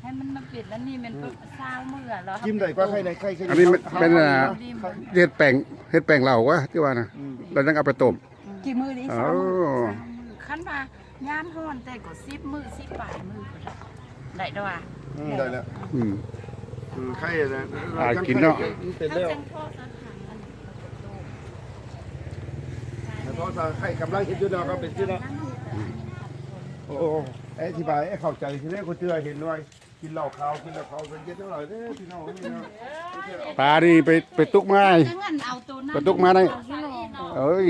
ໃຫ້ມັນມາເປັນອັນນີ້ແມ່ນ ອືມ ຊາວມື້ແລ້ວ ກິນໄດ້ກວ່າໄຂ່ໃນໄຂ່ ອັນນີ້ມັນເປັນ ອ່າ ເຮັດແປ້ງ ເຮັດແປ້ງເຫຼົ້າວະ ທີ່ວ່ານະ ອືມ ແລ້ວຈັ່ງເອົາໄປຕົ້ມ ອືມ ກິນມື້ນີ້ ເອີ ຊາວມື້ ຊາວມື້ ຄັນວ່າຍາມຮ້ອນແຕ່ກໍສິບມື້ ສິບປາຍມື້ພຸ້ນລະ ໄດ້ດອກ ອືມ ໄດ້ແລ້ວ ອືມ ອືມ ໄຂ່ນະ ອ່າ ກິນເນາະ ເປັນແລ້ວ ພໍຊະ ໄຂ່ກຳລັງເຮັດຢູ່ເນາະ ກໍເປັນຢູ່ເນາະ ໂອ້ ອະທິບາຍໃຫ້ເຂົ້າໃຈ ທີແລກກໍເທື່ອເຫັນວ່າ ກິນເຫຼົ້າຂາວ ກິນເຫຼົ້າຂາວ ເປັນເຢັນເທົ່າໃດເດ້ພີ່ນ້ອງເອີຍເນາະ ປານີ້ໄປ ໄປຕຸກມາ ໄປຕຸກມາໄດ້ ເອີຍ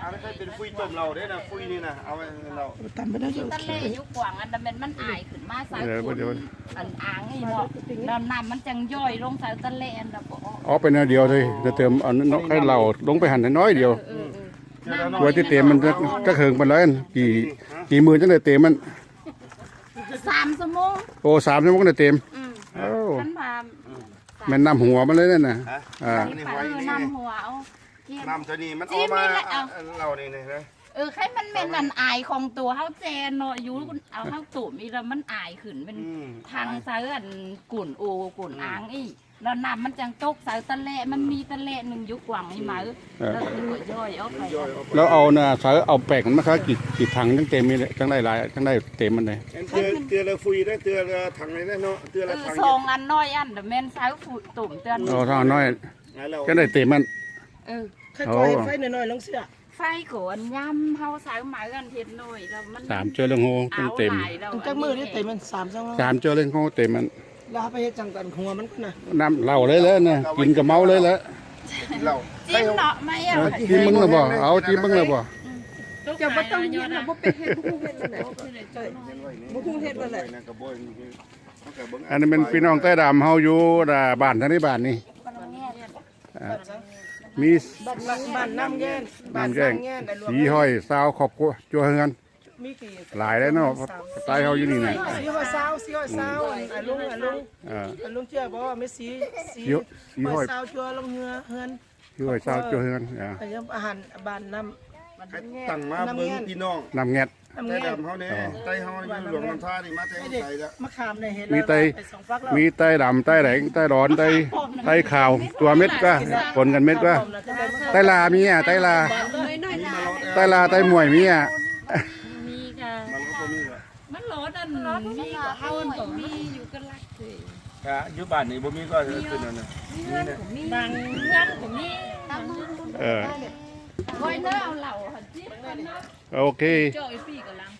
ອັນນັ້ນເປັນຟຸຍຕົ້ມເຫຼົ້າເດ້ນະ ຟຸຍນີ້ນະ ເອົາໄວ້ເຫຼົ້າ ຕຳໄປໄດ້ ຕະແລະຢູ່ກວາງ ອັນນັ້ນແມ່ນມັນອາຍຂຶ້ນມາໃສ່ ເອີ ອັນອ່າງນີ້ເນາະ ແລ້ວນ້ຳມັນຈັ່ງຍ່ອຍລົງໃສ່ຕະແລະ ອັນນັ້ນບໍ່ອອກ ເອົາໄປແນວດຽວເລີຍ ຈະເຕີມເອົາເນາະ ໄຂ່ເຫຼົ້າລົງໄປຫັ້ນນ້ອຍດຽວ ເອີ ເອີ ກວ່າຊິເຕັມມັນຈັກ ຈັກເຫິງປານໃດ ກີ່ ກີ່ມື້ຈັ່ງໄດ້ເຕັມມັນ ສາມຊົ່ວໂມງ ໂອ້ ສາມຊົ່ວໂມງໄດ້ເຕັມ ອືມ ໂອ້ ຄັນວ່າ ແມ່ນນ້ຳຫົວມັນເລີຍນັ້ນນະ ຮະ ອ່າ ນ້ຳຫົວ ເອີ ນ້ຳຫົວ ເອົາ ນ້ຳຕົວນີ້ມັນເອົາມາ ເຫຼົ້ານີ້ນະ ເອີ ໄຂ່ມັນແມ່ນອັນອາຍຂອງຕົວເຮົາແຈເນາະ ຢູ່ ເອົາເຮົາຕົ້ມອີກແລ້ວມັນອາຍຂຶ້ນ ເປັນ ອືມ ທາງໃສ່ອັນ ກຸນໂອກຸນອາງອີກ ແລ້ວນ້ຳມັນຈັ່ງຕົກໃສ່ຕະແລະ ມັນມີຕະແລະໜຶ່ງຢູ່ກວາງນີ້ມາ ເອີ ແລ້ວກໍຍ່ອຍອອກໄປ ແລ້ວເອົານະ ໃສ່ເອົາແປ້ງມັນມາຂາຍ ກີ່ ກີ່ຖັງຈັ່ງເຕັມນີ້ ຈັ່ງໄດ້ຫຼາຍ ຈັ່ງໄດ້ເຕັມມັນເດ້ ເທື່ອ ເທື່ອລະຟຸຍເດ້ ເທື່ອລະຖັງນີ້ເນາະ ເທື່ອລະຖັງ ເອີ ສອງອັນນ້ອຍອັນ ແມ່ນໃສ່ຟຸຍຕົ້ມເທື່ອ ອໍ ສອງອັນນ້ອຍ ຈັ່ງໄດ້ເຕັມມັນ ເອີ ຄ່ອຍໆ ເຮັດໄຟນ້ອຍໆ ລົງເຊືອກ ໄຟກໍອັນຍາມເຮົາໃຊ້ໄມ້ອັນເຮັດໜ້ອຍແລ້ວມັນ ສາມເທື່ອເລື່ອງໂຮເຕັມ ເອົາຫຼາຍແລ້ວ ຈັກມື້ນີ້ເຕັມມັນ ສາມ ສອງ ສາມເທື່ອເລື່ອງໂຮເຕັມມັນ ແລ້ວເຮົາໄປເຮັດຈັ່ງກັນຫົວມັນພຸ້ນນະ ນ້ຳເຫຼົ້າເລີຍແຫຼະນະ ກິນກໍເມົາເລີຍແຫຼະ ກິນເຫຼົ້າ ຈິ້ມເນາະ ມາເອົາ ເອີ ຈິ້ມເບິ່ງແລ້ວບໍ່ ເອົາຈິ້ມເບິ່ງແລ້ວບໍ່ ເຈົ້າບໍ່ຕ້ອງຍິງນະ ບໍ່ເປັນເຮັດ ບໍ່ເຮັດແລ້ວນະ ບໍ່ເຮັດແລ້ວແຫຼະ ອັນນີ້ແມ່ນພີ່ນ້ອງໄຕ້ດຳເຮົາຢູ່ ອ່າ ບ້ານທາງນີ້ ບ້ານນີ້ ອ່າ ມີ ບ້ານ ບ້ານນ້ຳແກ້ນ ນ້ຳແກ້ນ ສີ່ຮ້ອຍຊາວຄອບຄົວ ຄົວເຮືອນ ມີ ຫຼາຍແລ້ວເນາະ ໄຕ້ເຮົາຢູ່ນີ້ນະ ສີ່ຮ້ອຍຊາວ ສີ່ຮ້ອຍຊາວ ອືມ ອາລຸງ ອາລຸງ ເອີ ອາລຸງເຈື່ອບໍ່ ແມ່ສີ ສີ່ຮ້ອຍຊາວ ຄົວເຮືອນ ສີ່ຮ້ອຍຊາວຄົວເຮືອນ ເອີ ອາຫານບ້ານນ້ຳ ຕັ້ງມາເບິ່ງພີ່ນ້ອງ ນ້ຳແງ່ນ ໄຕ້ດຳເຮົາແດ່ ໄຕ້ເຮົາຢູ່ຫຼວງນ້ຳທານີ້ມາແຕ່ໄກແລ້ວ ມາຂາມໄດ້ເຫັນ ມີໄຕ້ ມີໄຕ້ດຳ ໄຕ້ແດງ ໄຕ້ດອນ ໄຕ້ ໄຕ້ຂາວ ຕົວເມັດກວ່າ ປົນກັນເມັດກວ່າ ໄຕ້ລາມີອະ ໄຕ້ລາ ໄຕ້ລາ ໄຕ້ໝວຍມີອະ ມີກະ ມັນໂລດອັນມີກະເຮົາອັນກໍມີຢູ່ກັນລັກເລີຍ ກະຢູ່ບ້ານນີ້ບໍ່ມີກໍຄືນັ້ນນະ ມີເຮືອນກໍມີ ບາງເຮືອນກໍມີ ເອີ ໂອ້ຍເນາະ ເອົາເຫຼົ້າຫັ້ນຈິບກັນເນາະ ໂອເຄ ເຈົ້າອີປີກະລັງ